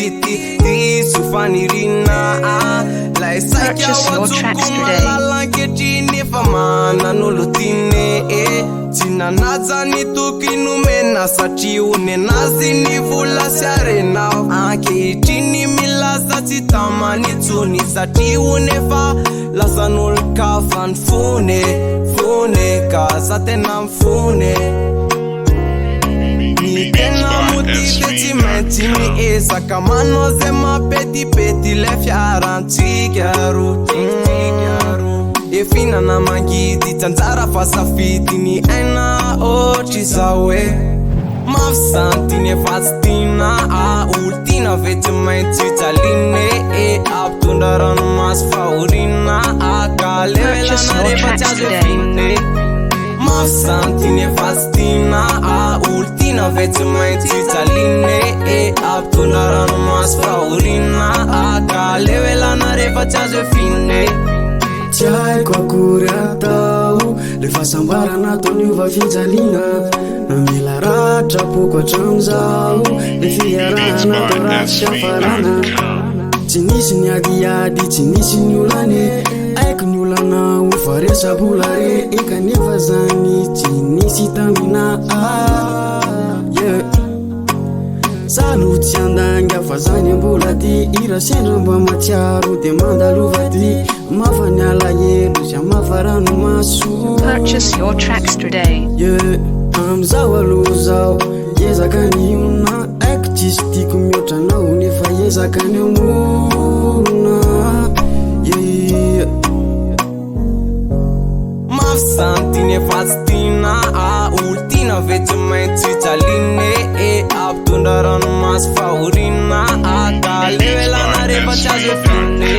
tsy ty diso fanirina. Lay saika Purchase your ho tracks antsoko today. malala ankehitriny efa manan'olo tiane e. Tsy nanaja ny toky nomena satria onenazy ny vola sy arena. Ankehitriny milaza tsy tamany intsony satria onefa lasan'olo-kafa ny fone fone ka za tena mifone. Ny tena mody de tsy maintsy miezaka manao zay mampetipety le fiarantsika ro. E fihinana mangidy tsy anjara fa safidy ny aina ohatr'izao e. Mafy zany ty nefa tsy tiana a olo tiana ve tsy maintsy jaline e. Ampitondra ranomaso fahoriana a ka leo Purchase elana your rehefa tsy tracks azo today. efine. Mafy zany ty nefa tsy tiana a olo tiana ve tsy maintsy jaline e. Ampitondra ranomaso fahoriana a ka leo elana rehefa tsy azo efine. Tsy haiko akory atao le fahasambarana ataoniova fijaliana namela ratra-poko hatramin'izao le fiarahana atao ratsy fiafarana. Tsy nisy ny adiady, tsy nisy ny olany, haiko ny olana ho faresa-bola re e, kanefa zany tsy nisy tamina ah, yeah. Salo tsy andanga fa zany mbola ty ira sendra mba matsiaro de mandalova ty mafa ny alahelo sy amafa ranomaso. Purchase your tracks today. Yeah, amizao aloha zao ezaka ny ona haiko tsisy tiako mihoatra anao nefa ezaka ny amorona, yeah. Mafy zany ty nefa tsy tiana a olo tiana ve tsy maintsy jaline e. Ampitondra ranomaso fahoriana a ka leo elana rehefa tsy azo efine.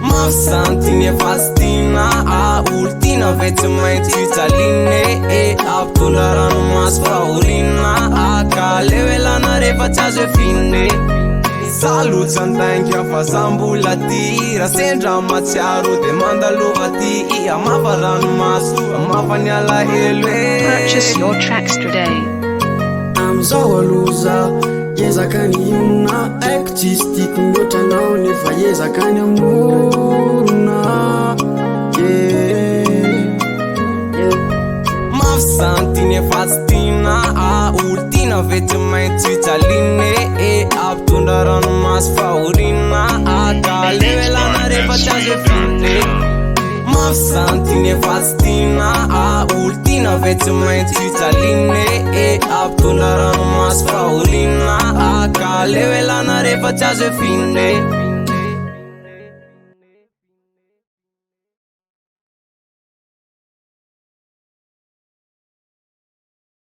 Mafy zany ty nefa tsy tiana a olo tiana ve tsy maintsy jaline e. Ampitondra ranomaso fahoriana a ka leo elana rehefa tsy azo efine. Salo tsy andainga fa za mbola ty raha sendra matsiaro de mandalova ty amafa ranomaso amafa ny alahelo e. Purchase your tracks today. Amizao aloha za ezaka ny ona haiko tsisy tiako mihoatra anao nefa ezaka ny amorona, yeah. Mafy zany ty nefa tsy tiana a olo tiana ve tsy maintsy jaline e. Ampitondra ranomaso fahoriana a ka leo elana rehefa tsy azo efine. Mafy zany ty nefa tsy tiana a olo tiana ve tsy maintsy jaline e. Ampitondra ranomaso fahoriana a ka leo elana rehefa tsy azo efine.